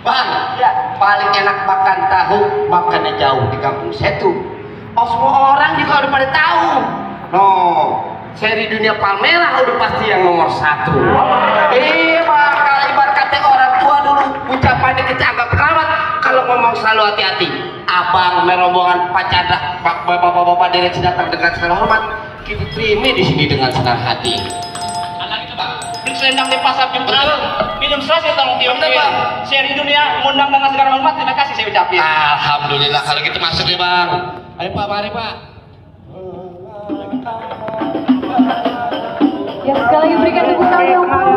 Bang, Ya. paling enak makan tahu makannya jauh di kampung Setu. Oh, semua orang juga udah pada tahu. No, seri dunia Palmerah udah pasti yang nomor 1. Iya bang, kalau ibarat kata orang tua dulu ucapannya kita anggap keramat, kalau ngomong selalu hati-hati. Abang merombongan Pak Chandra, bapak-bapak direksi datang dengan segala hormat, kita terima di sini dengan senang hati. Anak itu bang, beli selendang di pasar Jumbrau, minum selesai tolong diam Bang. Seri dunia ngundang dengan segala hormat, terima kasih saya ucapin. Alhamdulillah kalau gitu masuk ya bang. Ayo pak, mari pak. Ya sekali lagi berikan tepuk tangan yang paling